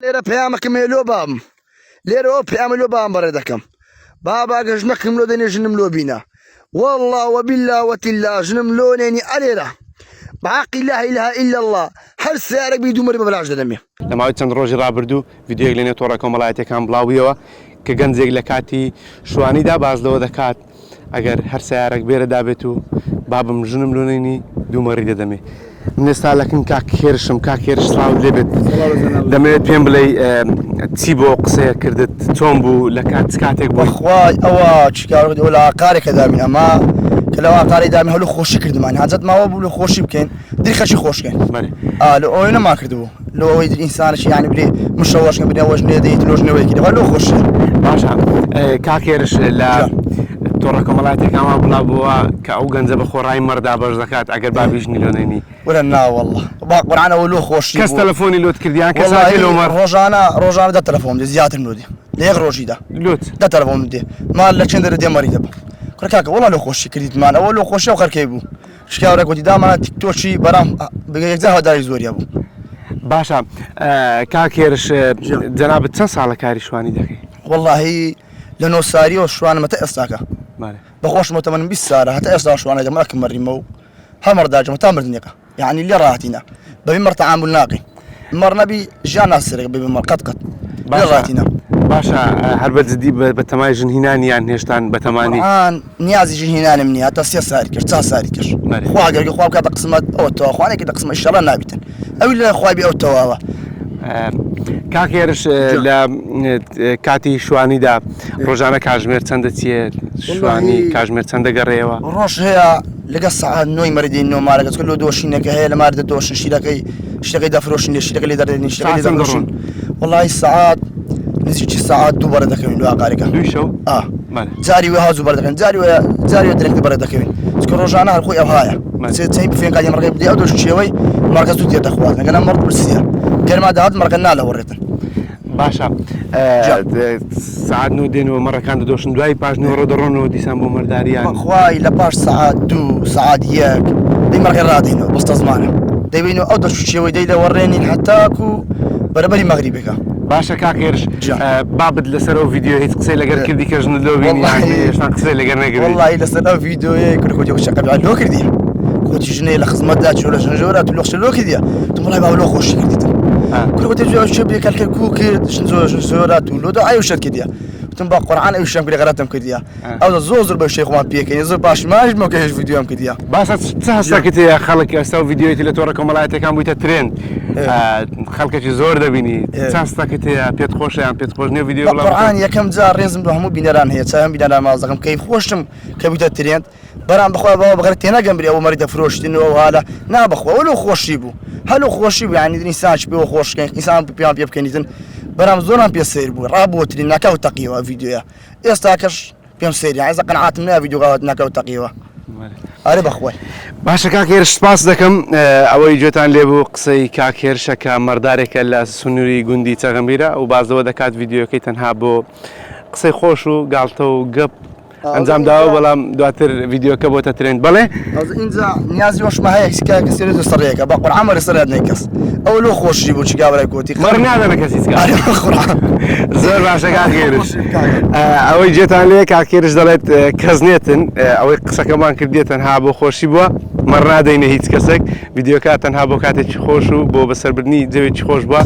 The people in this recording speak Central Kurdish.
لێرە پەیامەکەم هەیە لۆ بابم لێرە ئەو پەیامە لۆ بابم بەڕێ دەکەم بابا ئەگەر ژنەکەم لۆ دێنێ ژنم لۆ بینە والله وبالله وتالله ژنم لۆ نێنی ئەلێرە بەحەقی لا اله الا الله هەر سیارێک بی دوو مەری بە بەلاش دەدەمێ. لە ماوەی چەند ڕۆژی ڕابردوو ڤیدیۆیەک لەنێو تۆڕە کۆمەڵایەتییەکان بڵاوبوویەوە کە گەنجێک لە کاتی شوانیدا باس لەوە دەکات ئەگەر هەر سەیارەک بێرەدا بێت و بابم ژنم لۆ نەینی دوو مەڕی دەدەمێ. من ئێستا لەکن کاک هێرشم کاک هێرش سڵاوت لێ بێت دەمەوێت پێم بڵێ چی بۆ قسەیە کردت چۆن بوو لە کات چ کاتێک بوو بەخوای ئەوە چیکار ئەوە لە ئاقارێکە دامین ئەمە کە لەو ئاقارەی دامین هەلو خۆشی کردمان حاجەت ماوە بوو لە خۆشی بکەین درخەشی خۆشکەین ئا لە ئەوەی نەما کردبوو لۆ ئەوەی ئینسانشی یعنی برێ مشەوەشکە برێ ئەوەش نێ دەیت لۆژ نەوەیەکی دەبا لۆ خۆشیە باشە کاک هێرش لە تۆڕە کۆمەڵاتیەکان وا بڵاو بووە کە ئەو گەنجە بە خۆڕایی مەڕ دابەش دەکات ئەگەر بابیش نیلۆنێنی ولا نا والله با قورعان ئەوە لۆ خۆشی کەس تەلەفۆنی لۆت کردیان کەس هاتی لۆ مەڕ ڕۆژانە ڕۆژانە دە تەلەفۆن دێ زیاتر لۆ دێ لە یەک ڕۆژیدا لۆت دە تەلەفۆن دێ مال لە چێن دەرە دێ مەڕی دەبم کوڕە کاکە وەڵا لۆ خۆشی کردیتمان ئەوە لۆ خۆشی ئەو خەرکەی بوو شکاورە گوتی دامانە تیکتۆکی بەرام یەکجار هەواداری زۆریە بوو. باشە کاک هێرش جەنابت چەند ساڵە کاری شوانی دەکەی؟ وەڵاهی لە نۆ ساریەوە شوانم هەتا ئێستاکە بەخۆشمەوە تەمەنم 20 سالە هەتا ئێستا شوانە دەم ئەکم مەریمە و هەر مەڕداجم تا مردنێکە یعنی لێ ڕاهاتینە بەبی مەڕ تەعامول ناکەین مەڕ نەبی ژیان ناسرێک بەبی مەڕ قەت قەت لێ ڕاهاتینە. باشە هەر بە جدی بە تەمای ژن هینانی یان هێشتان بە تەمانی؟ قورئان نیازی ژن هینانم نییە هەتا سێ ساری کرد چا ساری کرد خوا گەر خوا بکاتە قسمەت ئەوە تەوا خوا نەکردە قسمەت ئیشەڵا نابیتن ئەوی لە خوای بێ ئەو تەواوە. کاک هێرش لە کاتی شوانیدا ڕۆژانە کاژمێر چەند دەچیە شوانی کاژمێر چەند دەگەڕێەوە؟ ڕۆژ هەیە لەگە سەعات نۆی مەری دێن نۆ مارەکە چونکە لۆ دۆشینەکە هەیە لە مار دەدۆشن شیرەکەی شتەکەی دەفرۆشن لێ شیرەکە لێ دەردێنین شیرەکەی لێ دەفرۆشن وەڵی سەعات نزیکی سەعات دوو بەڕێ دەکەوین لۆ ئاقارەکە دووی شەو ئا جاری وێ هازوو بەڕێ دەکەن جاری وێ جاری وێ درەنگتر بەڕێ دەکەوین چونکە ڕۆژانە هەر خۆی ئەوهایە چێ چەند بفێن کاتی مەڕەکەی بدەی ئەو دۆش شێوەی مەڕەکە زوو تێر دەخوات لەگەڵ مەڕ برسیە گەرما داهات مەڕەکە نالەوەڕێتن باشە سەعات نۆ دێنەوە مەڕەکان دەدۆشن دوای پاش نیوەڕۆ دەڕۆنەوە دیسان بۆ مەرداریان بەخوای لە پاش سەعات دوو سەعات یەک دەی مەڕەکە ڕادەینەوە بەستەزمانە دەیبینەوە ئەو دەش و شێوەی دەی لەوەڕێنین هەتاکو بەرەبەری مەغریبێکە باشە کاک هێرش بابت لەسەر ئەو ڤیدیۆ هیچ قسەی لەگەر کردی کە ژنت لۆ بینی هێشتا قسەی لەگەر نەکردی وەڵڵاهی لەسەر ئەو ڤیدیۆیە کورە کۆتی ئەو شەقە لۆ کردی کۆتی ژنێ لە خزمەتدا چۆ لە ژن ژۆرا تو لۆ قسە لۆ کردیە تو وەڵای بابە لۆ خۆشی کردیتم کورە وتی جواب شێ بێ کەلکە کو کرد ژن زۆر ژن زۆرا تو لۆ دو ئەو شت کردیە وتم با قورئان ئەو شەم کردی غەرەتم کردیە ئەو زۆر زۆر بە شێ خۆمان پێکەنی زۆر باش ماش مۆکە هێش ڤیدیۆم کردیە باشە چ هەستەکت هەیە خەڵک ئێستا و ڤیدیۆیەتی لە تۆڕە کۆمەڵایەتیەکان بوویتە ترێند خەڵکێکی زۆر دەبینی چ هەستەکت هەیە پێت خۆشە یان پێت خۆش نییە ڤیدیۆ بە قورئان یەکەم جار ڕێزم بۆ هەموو بینەران هەیە چاوم بینەران ماز دەکەم کەیف خۆشم کە بوویتە ترێند بەرام بەخوا باوە بەغەر تێناگەم بری ئەوە مەری دەفرۆشتن و ئەو هالە نا بەخوا وەلو خۆشی بوو هەلو خۆشی بوو یعنی ئینسان چ پێوە خۆشکەین ئینسان پێیان پێ بکەنیتن بەرام زۆران پێ سەیر بوو ڕابووترین ناکاو تەقیەوە ڤیدیۆیە ئێستاکەش پێم سەیرە ئێستا قەنعاتم نایە ڤیدیۆکە ناکاو تەقیەوە ئەرێ بەخوای. باشە کاک هێرش سپاس دەکەم ئەوەی گوێتان لێبوو قسەی کاک هێرشە کە مەڕدارێکە لە سنووری گوندی چەغەمبیرە و باس لەوە دەکات ڤیدیۆکەی تەنها بۆ قسەی خۆش و گاڵتە و گەپ ئەنجام داوە بەڵام دواتر ڤیدیۆکە بۆتە ترێند بەڵێ ئینجا نیازی وەشمە هەیە کە کەسێ لە سەرەکە بە قورعان مەرە سەرات نەی کەس ئەو لۆ خۆشی بوو چیگا برای گۆتی مەڕ نادەنە کەس هیچ کات قورعان زۆر باشە کاک هێرش ئەوەی جێتان لێ کاک هێرش دەڵێت کەس نێتن ئەوەی قسەکەمان کردیە تەنها بۆ خۆشی بووە مەڕ نادەینە هیچ کەسێک ڤیدیۆکە تەنها بۆ کاتێکی خۆش و بۆ بەسەربردنی جەوێکی خۆش بووە.